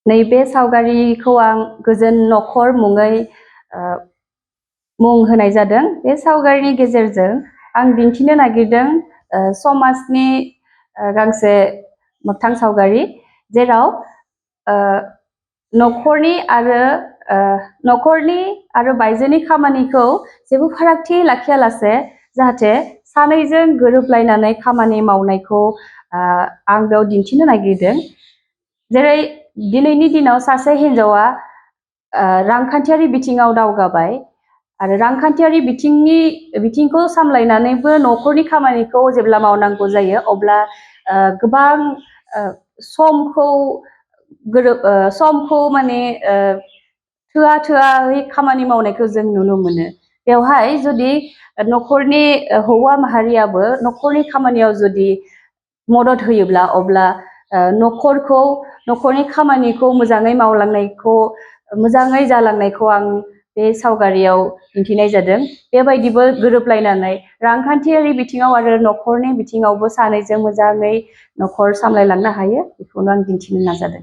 नैबे सावगारिखौ आं गोजोन नखर मुङै मुं होनाय जादों। बे सावगारिनि गेजेरजों आं दिन्थिनो नागिरदों समाजनि गांसे मोगथां सावगारि जेराव नखरनि आरो बायजोनि खामानिखौ जेबो फारागथि लाखियालासे जाहाथे सानैजों गोरोबलायनानै खामानि मावनायखौ आं बेयाव दिन्थिनो नागिरदों। जेरै दिनैनि दिनाव सासे हिन्जावा रांखान्थियारि बिथिङाव दावगाबाय आरो रांखान्थियारि बिथिंखौ सामलायनानैबो नखरनि खामानिखौ जेब्ला मावनांगौ जायो अब्ला गोबां समखौ माने थोआयै खामानि मावनायखौ जों नुनो मोनो। बेवहाय जुदि नखरनि हौवा माहारियाबो नखरनि खामानियाव जुदि मदद होयोब्ला अब्ला नखरनि खामानिखौ मोजाङै जालांनायखौ आं बे सावगारियाव दिन्थिनाय जादों। बेबायदिबो गोरोबलायनानै रांखान्थियारि बिथिङाव आरो नखरनि बिथिङावबो सानैजों मोजाङै नखर सामलायलांनो हायो बेखौनो आं दिन्थिनो नाजादों।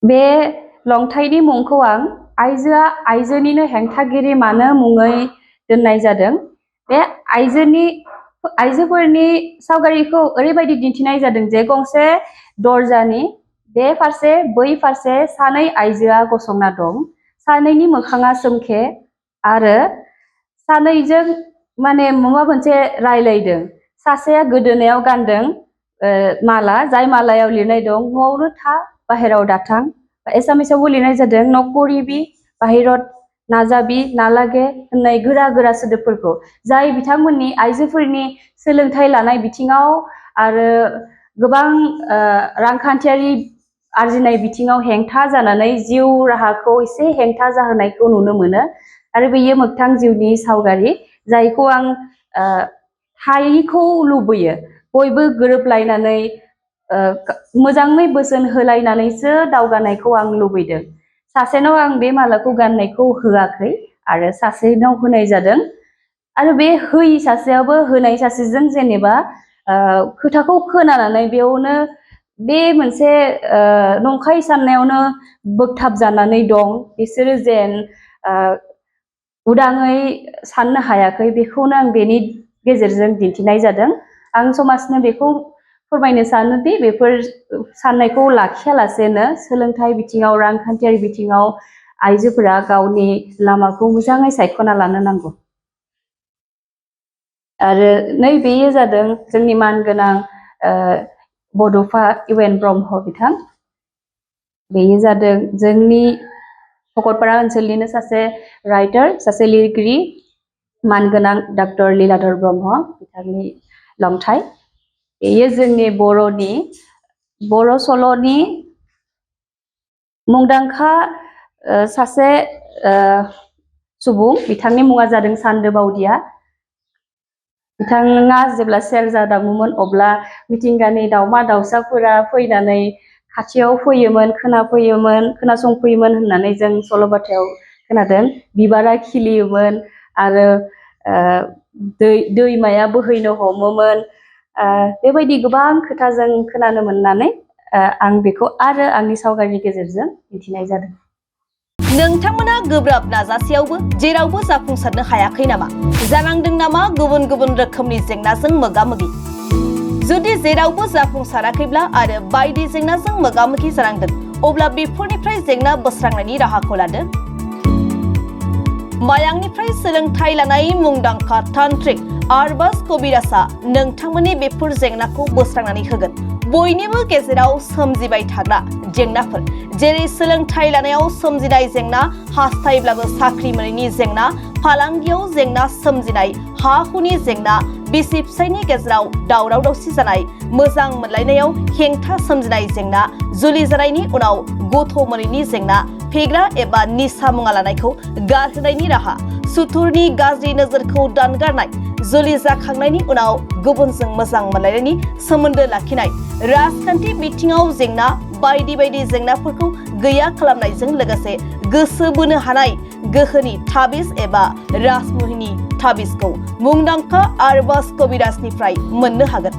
बे लंथाइनि मुंखौ आं आइजोआ आइजोनिनो हेंथागिरि मानो मुङै दोननाय जादों। बे आइजोफोरनि सावगारिखौ ओरैबायदि दिन्थिनाय जादों जे गंसे दरजानि बे फारसे बै फारसे सानै आइजोआ गसंना दं। सानैनि मोखाङा सोमखे आरो सानैजों माने माबा मोनसे रायलायदों। सासेया गोदोनायाव गानदों माला, जाय मालायाव लिरनाय दं न'आवनो था बाहेराव दाथां। एसामिसावबो लिरनाय जादों नकरिबि बाहेरत नाजाबि नालागे होननाय गोरा गोरा सोदोबफोरखौ, जाय बिथांमोननि आइजोफोरनि सोलोंथाइ लानाय बिथिङाव आरो गोबां रांखान्थियारि आरजिनाय बिथिङाव हेंथा जानानै जिउ राहाखौ एसे हेंथा जाहोनायखौ नुनो मोनो। आरो बेयो मोगथां जिउनि सावगारि जायखौ आं थायैखौ लुबैयो। बयबो गोरोबलायनानै मोजाङै बोसोन होलायनानैसो दावगानायखौ आं लुबैदों। सासेनाव आं बे मालाखौ गाननायखौ होआखै आरो सासेनाव होनाय जादों। आरो बे होयि सासेयाबो होनाय सासेजों जेनेबा खोथाखौ खोनानानै बेयावनो बे मोनसे नंखाय साननायावनो बोगथाब जानानै दं। बिसोरो जेन उदाङै साननो हायाखै बेखौनो आं बेनि गेजेरजों दिन्थिनाय जादों। आं समाजनो बेखौ फोरमायनो सानोदि बेफोर साननायखौ लाखियालासेनो सोलोंथाइ बिथिङाव रांखान्थियारि बिथिङाव आइजोफोरा गावनि लामाखौ मोजाङै सायख'ना लानो नांगौ। आरो बेयो जादों जोंनि मानगोनां बड'फा इउएन ब्रह्म बिथां। बेयो जादों जोंनि भकतपारा ओनसोलनिनो सासे राइटार, सासे लिरगिरि मानगोनां डक्टर लीलाधर ब्रह्म बिथांनि लंथाइ। बेयो जोंनि बर' सल'नि मुंदांखा सासे सुबुं। बिथांनि मुङा जादों सान्दो बावदिया। बिथाङा जेब्ला सेरजा दामोमोन अब्ला मिथिंगानि दाउमा दाउसाफोरा फैनानै खाथियाव फैयोमोन, खोनासंफैयोमोन होननानै जों सल'बाथायाव खोनादों। बिबारा खिलियोमोन आरो दैमाया बोहैनो हमोमोन। बेबायदि गोबां खोथा जों खोनानो मोननानै आं बेखौ आरो आंनि सावगारिनि गेजेरजों दिन्थिनाय जादों। नोंथांमोना गोब्राब नाजासेयावबो जेरावबो जाफुंसारनो हायाखै नामा? जानांदों नामा गुबुन गुबुन रोखोमनि जेंनाजों मोगा-मोगि? जुदि जेरावबो जाफुंसाराखैब्ला आरो बायदि जेंनाजों मोगा-मोगि जानांदों अब्ला बेफोरनिफ्राय जेंना बोस्रांनायनि राहाखौ लादो। मायांनिफ्राय सोलोंथाइ लानाय मुंदांखा तान्त्रिक आरबाज कबिराजआ नोंथांमोननि बेफोर जेंनाखौ बोस्रांनानै होगोन। बयनिबो गेजेराव सोमजिबाय थाग्रा जेंनाफोर जेरै सोलोंथाइ लानायाव सोमजिनाय जेंना, हास्थायब्लाबो साख्रि मोनैनि जेंना, फालांगियाव जेंना सोमजिनाय, हा-हुनि जेंना, बिसि-फिसायनि गेजेराव दावराव-दावसि जानाय, मोजां मोनलायनायाव हेंथा सोमजिनाय जेंना, जुलि जानायनि उनाव गथ' मोनैनि जेंना, फेग्रा एबा निसा मुवा लानायखौ गारहोनायनि राहा, सुथुरनि गाज्रि नोजोरखौ दानगारनाय, जुलि जाखांनायनि उनाव गुबुनजों मोजां मोनलायनायनि सोमोन्दो लाखिनाय, राजखान्थि बिथिङाव जेंना, बायदि बायदि जेंनाफोरखौ गैया खालामनायजों लोगोसे गोसो बोनो हानाय गोहोनि ताबिज एबा राजमुहिनि ताबिजखौ मुंदांखा आरबाज कबिराजनिफ्राय मोननो हागोन।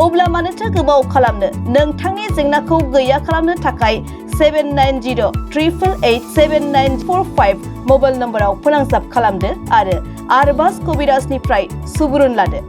अब्ला मानोथो गोबाव खालामनो, नोंथांनि जेंनाखौ गैया खालामनो थाखाय 7908887945 मबाइल नम्बराव फोनांजाब खालामदो आरो आरबाज कबिराजनिफ्राय सुबुरुन लादो।